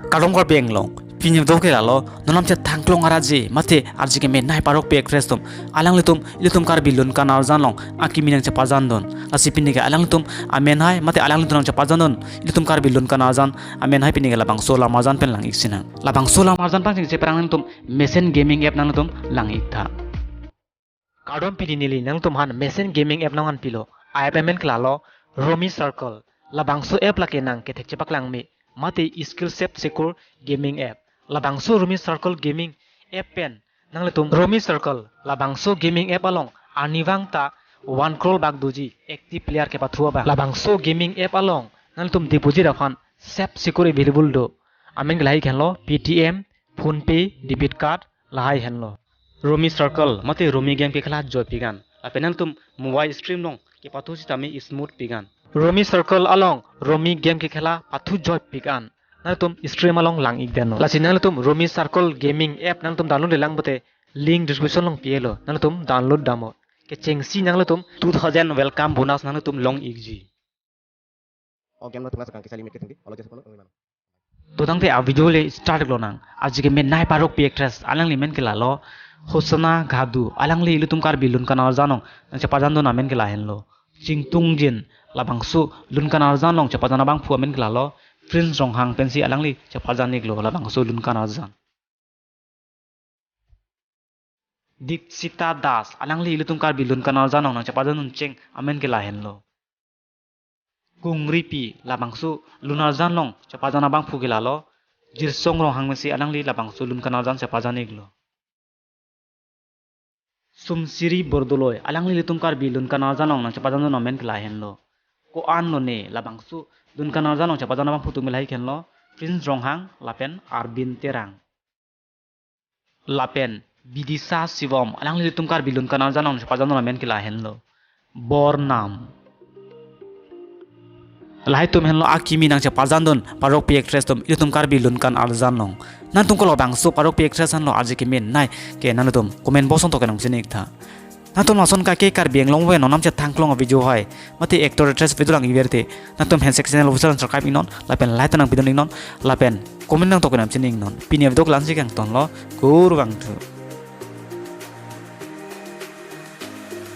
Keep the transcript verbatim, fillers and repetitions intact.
Kardom Karbi Anglong, pini video ke lalo, non namchethang klong araje, mate arje kemenei parokpi actress atum, alanglitum, ilitum Karbi lun kan arjan along akimi nangchepajandun. Lasi pini ke alanglitum amenei, mate alanglitum nangchepajandun, ilitum Karbi lun kan arjan amenei pini ke labangso alam arjan pen lang-ik sinang. Labangso alam arjan pangcheng cheprang nangtum Mesen Gaming app nangtum lang-ik tha. Kardom, pini neli nangtum aphan Mesen Gaming app nangpilo. A-app amen ke lalo Rummy Circle. Labangso app lake nang kethek chepaklang me, mate skill set sekur gaming app. Labangso Rummy Circle gaming app pen nanglitum Rummy Circle labangso gaming app along arnivang ta one crore bak doji active player kepathu abang. Labangso gaming app along nanglitum deposit aphan sep sekur available do. Amen ke lahai henlo Paytm, PhonePe, debit card, lahai henlo. Rummy Circle mate Rummy game kekhela joipik an. Lapen nangtum mobile stream along kepathu sitame smooth pik an. Rummy Circle along Rummy game kekhela pathu joipik an. Nangtum stream along lang-ik damnon. Lasi nangtum Rummy Circle gaming app nangtum download lang pute link description along pilo. Nangtum download damnon. Kechengsi nangtum two thousand welcome bonus nangtum long-ikji. Oh, game lo tengah sekarang kisah limit ke tinggi. Kalau jasa kono, oh, gimana? To tangte a video le start lonang. Arje kemenei parokpi actress alangli amen ke lalo Hosana Gadu. Alangli ilitum Karbi lun kan arjan along nangchepajandun amen ke lahenlo. Chingtungjin, labangso lun kan arjan along chepajan abangphu amen ke lalo Prince Ronghang pensi alangli chepajan-iklo labangso lun kan arjan. Dipsita Das, alangli ilitum Karbi lun kan arjan along nangchepajandun cheng amen ke lahenlo. Kungripi, labangso lun arjan along chepajan abangphu ke lalo Jirsong Ronghang pensi alangli labangso lun kan arjan chepajan-iklo. Sumsiri Bordoloi, alangli ilitum Karbi lun kan arjan along nangchepajandun amen ke lahenlo. Ko-an lone, labangso lun kan arjan along chepajan abangphu atum lahai henlo Prince Ronghang lapen Arbin Terang. Lapen Bidisa Shivom, alangli ilitum Karbi lun kan arjan along chepajandun amen ke lahenlo. Bornam. Lahai atum henlo akimi nangchepajandun parokpi actress atum ilitum Karbi lun kan arjan along. Nangtum ko labangso parokpi actress henlo arje kemenei ke nangtum comment box along toke nangchini-ik tha. Nangtum lason kake Karbi Anglong pen non namchethang klong video hai, mate actor actress video lang-ik verte, nangtum handshake channel official subscribe-iknon, lapen like ta nangpidun-iknon, lapen comment nang toke nangchini-iknon. Pini video ke la-ansi kangtonlo, kurvangthu.